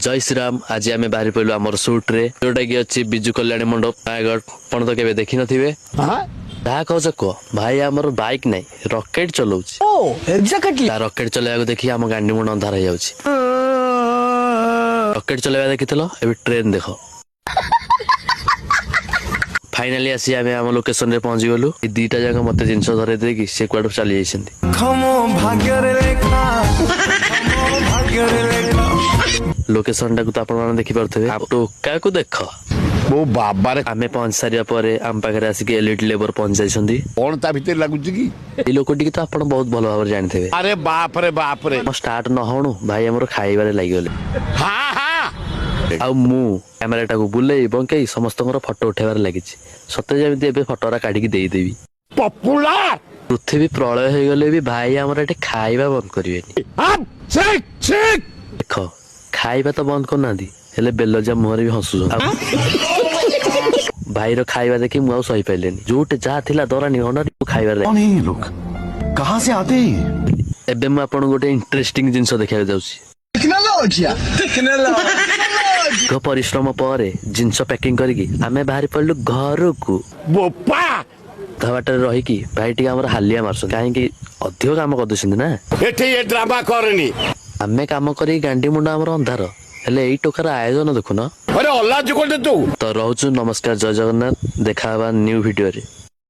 ଜୟ ଶ୍ରୀରାମ। ଆଜି ଆମେ ବାହାରି ପଡ଼ିଲୁ ଆମର ସୁଟରେ, ଯୋଉଟା କି ଅଛି ବିଜୁ କଲ୍ୟାଣ ମଣ୍ଡପ, ନୟାଗଡ଼। ଆପଣ ତ କେବେ ଦେଖିନଥିବେ। ଯାହା କହୁଛ କୁହ ଭାଇ, ଆମର ବାଇକ୍ ନାହିଁ, ରକେଟ ଚଲଉଛି। ତା ରକେଟ ଚଲେଇବାକୁ ଦେଖି ଆମ ଗାଣ୍ଡି ମୁଣ୍ଡ ଅନ୍ଧାର ହେଇଯାଉଛି। ରକେଟ ଚଲେଇବା ଦେଖିଥିଲ, ଏବେ ଟ୍ରେନ ଦେଖ। ଫାଇନାଲି ଆସି ଆମେ ଆମ ଲୋକେସନ ରେ ପହଞ୍ଚି ଗଲୁ। ଏ ଦିଟା ଯାକ ମତେ ଜିନିଷ ଧରେଇ ଦେଇକି ସେ କୁଆଡୁ ଚାଲି ଯାଇଛନ୍ତି। ଭାଗ୍ୟରେ ଲେଖା, ଭାଗ୍ୟରେ ଲେଖା। ଲୋକେସନ ଟାକୁ ତ ଆପଣ ମାନେ ଦେଖିପାରୁଥିବେ। ଆଉ ଟୋକାକୁ ଦେଖ। ମୋ ବାବାରେ! ଆମେ ପହଞ୍ଚି ସାରିବା ପରେ ଆମ ପାଖରେ ଆସିକି ଏଲିଟ୍ ଲେବର ପହଞ୍ଚି ଯାଇଛନ୍ତି। କଣ ତା ଭିତରେ ଲାଗୁଛି କି? ଏଇ ଲୋକଟିକି ତ ଆପଣ ବହୁତ ଭଲ ଭାବରେ ଜାଣିଥିବେ। ଆରେ ବାପରେ ବାପରେ! ଆମ ଷ୍ଟାର୍ଟ ନ ହଉଣୁ ଭାଇ ଆମର ଖାଇବାରେ ଲାଗିଗଲେ। ହଁ ହଁ। ଆଉ ମୁଁ କ୍ୟାମେରାଟାକୁ ବୁଲେଇ ବଙ୍କେଇ ସମସ୍ତଙ୍କର ଫଟୋ ଉଠେଇବାରେ ଲାଗିଛି, ସତେ ଯେମିତି ଏବେ ଫଟୋଟା କାଢିକି ଦେଇଦେବି। ପପୁଲାର। ପୃଥିବୀ ପ୍ରଳୟ ହେଇଗଲେ ବି ଭାଇ ଆମର ଏଠି ଖାଇବା ବନ୍ଦ କରିବେନି। ଠିକ ଠିକ। ଦେଖ, ଖାଇବା ତ ବନ୍ଦ କରୁନାହାନ୍ତି, ହେଲେ ବେଲଜା ମୁହଁରେ ବି ହସୁଛନ୍ତି। ଆଉ ଭାଇର ଖାଇବା ଦେଖି ମୁଁ ଆଉ ସହିପାରିଲିନି। ଯୋଉଠି ଯାହା ଥିଲା ଦରାନି ଅଣ୍ଡାନି ମୁଁ ଖାଇବାରେ कौन है ये लोग? कहां से आते हैं ये? ଏବେ ମୁଁ ଆପଣଙ୍କୁ ଗୋଟେ ଇଣ୍ଟରେଷ୍ଟିଂ ଜିନିଷ ଦେଖିବାକୁ ଯାଉଛି। ଦୀର୍ଘ ପରିଶ୍ରମ ପରେ ଜିନିଷ ପ୍ୟାକିଂ କରିକି ଆମେ ବାହାରି ପଡିଲୁ ଘରକୁ। ବୋପା! ଅଧା ବାଟରେ ରହିକି ଭାଇ ଟିକେ ଆମର ହାଲିଆ ମାରୁଛନ୍ତି, କାହିଁକି ଅଧିକ କାମ କରିଦଉଛନ୍ତି ନା। ଏଠି ଏ ଡ୍ରାମା କରେନି। ଆମେ କାମ କରି ଗାଣ୍ଡି ମୁଣ୍ଡ ଆମର ଅନ୍ଧାର, ହେଲେ ଏଇ ଟୋକାର ଆୟୋଜନ ଦେଖୁନ। ଆରେ ଅଲାଜୁକ ତୁ। ତ ରହୁଛୁ, ନମସ୍କାର, ଜୟ ଜଗନ୍ନାଥ। ଦେଖା ହବା ନ୍ୟୁ ଭିଡିଓରେ।